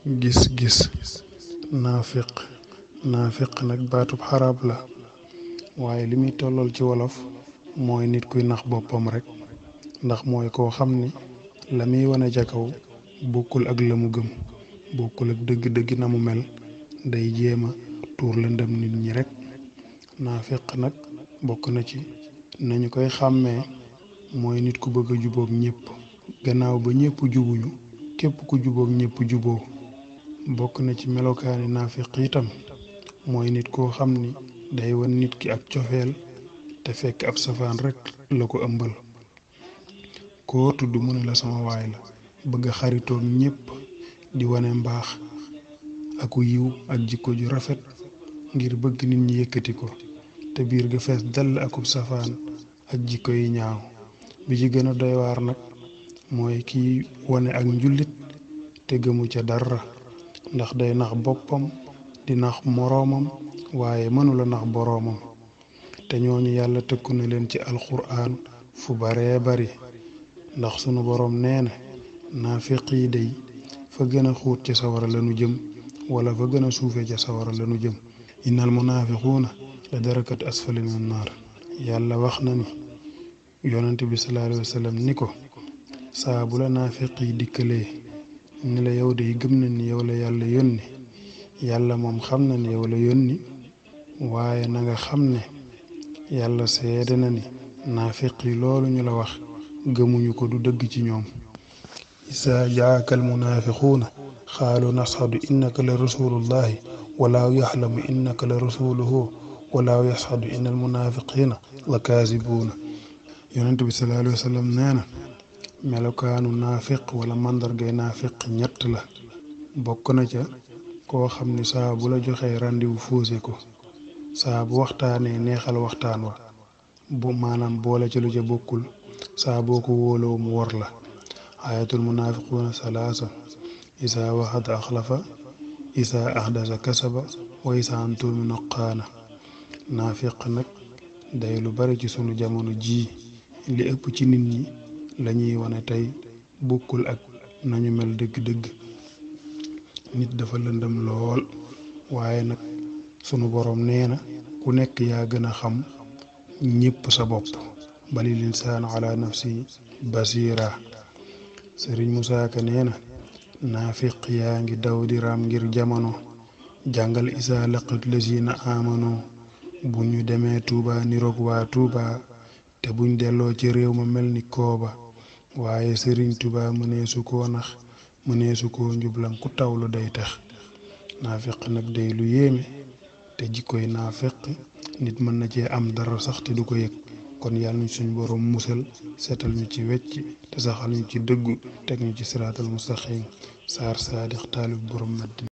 gis-gis. naafiq nag baatub xarab la waaye li muy tollool ci wolof mooy nit kuy nax boppam rek, ndax mooy koo xam ni la muy wane ca kaw bokkul ak la mu gëm, bokkul ak dëgg-dëgg na mu mel, day jéema tuur lëndëm nit ñi rek. naafiq nag bokk na ci nañu koy xàmmee mooy nit ku bëgg a jubóog ñépp gannaaw ba ñépp jubuñu, képp ku jubóog ñépp juboo. bokk na ci melokaani naafiq itam mooy nit koo xam ni day wan nit ki ak cofeel te fekk ab safaan rek la ko ëmbal. koo tudd mu ne la sama waay la, bëgg a xaritoog ñépp di wane mbaax aku yiw ak jikko ju rafet ngir bëgg nit ñi yëkkati ko, te biir ga fees dell akub safaan ak jikko yi ñaaw. bi ci gën a doy waar nag mooy kiy wane ak njullit te gëmu ca dara, ndax day nax boppam di nax moroomam waaye mënula nax boroomam. te ñooñu yàlla tëkku na leen ci alxuraan fu baree bari, ndax sunu boroom nee na naafiq yi day fa gën a xuut ca sawara lanu jëm, wala fa gën a suufe ca sawara lanu jëm. innal munaafiquuna la darakat asfali min naar. yàlla wax na ni yonent bi sallallahu alayhi wa sallam ni ko saa bu la naafiq yi dikkalee ni la yow de gëm na ni yow la yàlla yónni, yàlla moom xam na ni yow la yónni, waaye na nga xam ne yàlla seede na ni naafiq yi loolu ñu la wax gëmuñu ko, du dëgg ci ñoom. isaa jaaka almunaafiquuna xaalu nashhadu innaka la rasulullahi walaahu yaxlamu innaka la rasuluhu walaahu yashhadu inna almunaafiqiina la kaasibuuna. yonent bi sallallahu alayhi wa sallam nee na melokaanu naafiq wala màndargay naafiq ñett la. bokk na ca koo xam ni saa bu la joxee rendez-vous fausé ko, saa bu waxtaanee neexal waxtaan wa, bu maanaam boole ca lu ca bokkul, saa boo ko wóoloo mu wor la. ayatul munaafiquuna salaasa: isaa waxada axlafa, isaa ahdasa kasaba, wa isaa antumina qaana. naafiq nag day lu bari ci sunu jamono jii. li ëpp ci nit ñi lañuy wane tey bokkul ak nañu mel dëgg-dëgg. nit dafa lëndëm lool, waaye nag sunu boroom nee na ku nekk yaa gën a xam ñépp sa bopp. balil insaanu ala nafsi basira. sëriñ Musaa Ka nee na naafiq yaa ngi daw di raam ngir jamono, jàngal isaa laqat lazina amano. bu ñu demee Tuuba niroog waa Tuuba, te buñ delloo ci réew ma mel ni kooba. waaye sëriñ Tuuba mëneesu koo nax, mëneesu koo njublan ku tawlu day tax. naafiq nag day lu yéeme, te jikkoy naafiq nit mën na cee am dara sax te du ko yëg. kon yàlla ñu suñ borom musal, seetal ñu ci wecc te saxal ñu ci dëggu, teg ñu ci siraatal mustaqim. Saar Saadix taalib borom Madina.